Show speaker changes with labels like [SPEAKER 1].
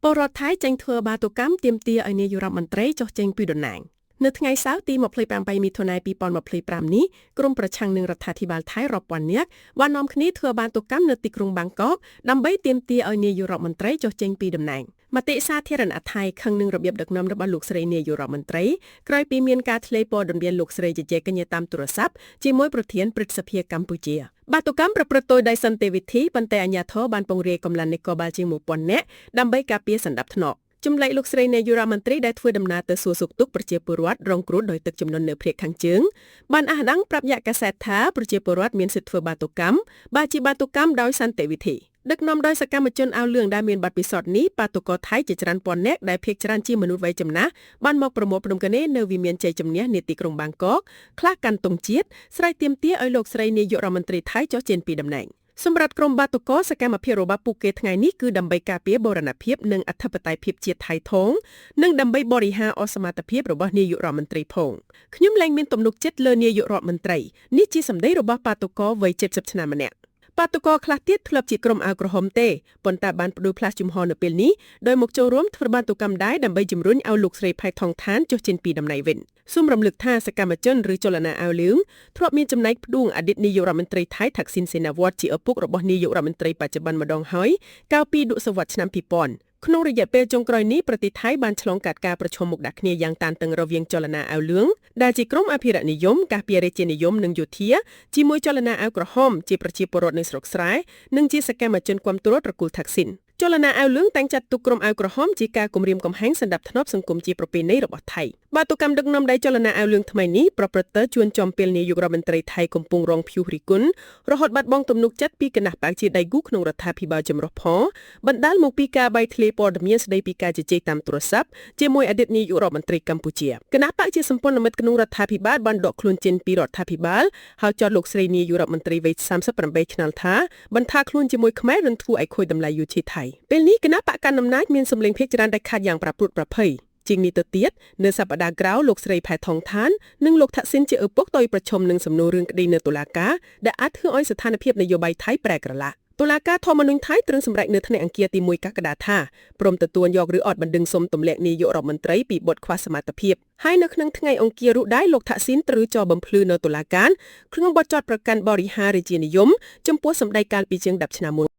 [SPEAKER 1] ពលរដ្ឋថៃចេញធ្វើបាតុកម្មទាមទារឲ្យនាយករដ្ឋមន្ត្រីចុះចេញពីតំណែងនៅថ្ងៃសៅរ៍ទី28មិថុនា2025នេះក្រុមប្រឆាំងនឹងរដ្ឋាភិបាលថៃរាប់ពាន់នាក់បាននាំគ្នាធ្វើបាតុកម្មនៅទីក្រុងបាងកកដើម្បីទាមទារឲ្យនាយករដ្ឋមន្ត្រីចុះចេញពីតំណែងមតិសាធារណៈថៃខឹងនឹងរបៀបដឹកនាំរបស់លោកស្រីនាយករដ្ឋមន្ត្រីក្រោយពីមានការធ្លាយព័ត៌មានលោកស្រីជជែកគ្នាតាមទូរស័ព្ទជាមួយប្រធានព្រឹទ្ធសភាកម្ពុជាបាតុកម្មប្រព្រឹត្តទៅដោយសន្តិវិធីប៉ុន្តែអាជ្ញាធរបានពង្រាយកម្លាំងនគរបាលជាង1000នាក់ដើម្បីការពារសន្តិភាពចម្លែកលោកស្រីនាយករដ្ឋមន្ត្រីដែលធ្វើដំណើរទៅសួរសុខទុក្ខប្រជាពលរដ្ឋរងគ្រោះដោយទឹកជំនន់នៅភាគខាងជើងបានអះអាងប្រាប់យកាសែតថាប្រជាពលរដ្ឋមានសិទ្ធិធ្វើបាតុកម្មបើជាបាតុកម្មដោយសន្តិវិធីដឹកនាំដោយសកម្មជនអាវលឿងដែលមានបទពិសោធន៍នេះបាតុករថៃជាច្រើនពាន់នាក់ដែលភាគច្រើនជាមនុស្សវ័យចំណាស់បានមកប្រមូលផ្ដុំគ្នានៅវិមានជ័យជំនះនាទីក្រុងបាងកកខ្លះកាន់ទង់ជាតិស្រែកទាមទារឲ្យលោកស្រីនាយករដ្ឋមន្ត្រីថៃចុះចេញពីតំណែងសម្រាប់ក្រុមបាតុករសកម្មភាពរបស់ពួកគេថ្ងៃនេះគឺដើម្បីការពារបូរណភាពនិងអធិបតេយ្យភាពជាតិថៃថងនិងដើម្បីបរិហារអសមត្ថភាពរបស់នាយករដ្ឋមន្ត្រីផងខ្ញុំលែងមានទំនុកចិត្តលើនាយករដ្ឋមន្ត្រីនេះជាសម្ដីរបស់បាតុករវ័យ70ឆ្នាំម្នាក់បាតុករខ្លះទៀតធ្លាប់ជាក្រុមអាវក្រហមទេប៉ុន្តែបានផ្ដួលផ្លាស់ជំហរនៅពេលនេះដោយមកចូលរួមធ្វើបាតុកម្មដែរដើម្បីជំរុញឲ្យលោកស្រីផៃថងឋានចុះចេញពីតំណែងវិញសូមរំលឹកថាសកម្មជនឬចលនាអាវលឿងធ្លាប់មានចំណែកផ្ដួងអតីតនាយករដ្ឋមន្ត្រីថៃថាក់ស៊ីនសេណាវ៉ាត់ជាឪពុករបស់នាយករដ្ឋមន្ត្រីបច្ចុប្បន្នម្ដងហើយកាលពីទសវត្សរ៍ឆ្នាំ2000ក្នុងរយៈពេលចុងក្រោយនេះប្រទេសថៃបានឆ្លងកាត់ការប្រឈមមុខដាក់គ្នាយ៉ាងតានតឹងរវាងចលនាអាវលឿងដែលជាក្រុមអភិរក្សនិយមការពាររាជានិយមនិងយោធាជាមួយចលនាអាវក្រហមជាប្រជាពលរដ្ឋនៅស្រុកស្រែនិងជាសកម្មជនគាំទ្រត្រកូលថាក់ស៊ីនចលនាអាវលឿងតែងចាត់ទុកក្រុមអាវក្រហមជាការគំរាមកំហែងសន្តិភាពសង្គមជាប្រពៃណីរបស់ថៃបាតុកម្មដឹកនាំដោយចលនាអាវលឿងថ្មីនេះប្រព្រឹត្តទៅជួនចំពេលនាយករដ្ឋមន្ត្រីថៃកំពុងរងព្យុះរិះគន់រហូតបាត់បង់ទំនុកចិត្តពីគណៈបក្សជាដៃគូក្នុងរដ្ឋាភិបាលចម្រុះផងបណ្ដាលមកពីការបែកធ្លាយព័ត៌មានស្ដីពីការជជែកតាមទូរស័ព្ទជាមួយអតីតនាយករដ្ឋមន្ត្រីកម្ពុជាគណៈបក្សជាសម្ព័ន្ធមិត្តក្នុងរដ្ឋាភិបាលបានដកខ្លួនចេញពីរដ្ឋាភិបាលហើយចោទលោកស្រីនាយករដ្ឋមន្ត្រីវ័យ38ឆ្នាំថាបន្ថាខ្លួនជាមួយខ្មែររឹងធ្វើឲ្យខូចតម្លៃយោធាថៃពេលនេះគណៈបកកណ្ដាលអំណាចមានសម្លេងភាគច្រើនដាច់ខាតយ៉ាងប្រព្រឹត្តប្រភ័យជាងនេះទៅទៀតនៅសប្តាហ៍ក្រោយលោកស្រីផែថងឋាននិងលោកថាក់ស៊ីនជាឪពុកដោយប្រឈមនឹងសំណួររឿងក្តីនៅតុលាការដែលអាចធ្វើឲ្យស្ថានភាពនយោបាយថៃប្រែក្រឡាក់តុលាការធម្មនុញ្ញថៃទ្រឹងសម្រេចនៅថ្ងៃអង្គារទី1កក្កដាថាព្រមទទួលយកឬអត់បណ្ដឹងសុំទម្លាក់នាយករដ្ឋមន្ត្រីពីបទខ្វះសមត្ថភាពហើយនៅក្នុងថ្ងៃអង្គារនោះដែរលោកថាក់ស៊ីនត្រូវចោទបំភ្លឺនៅតុលាការក្នុងបទចោទប្រកាន់បរិហាររាជានិយមចំពោះសម្ដីកាលពីជាង10ឆ្នាំមុន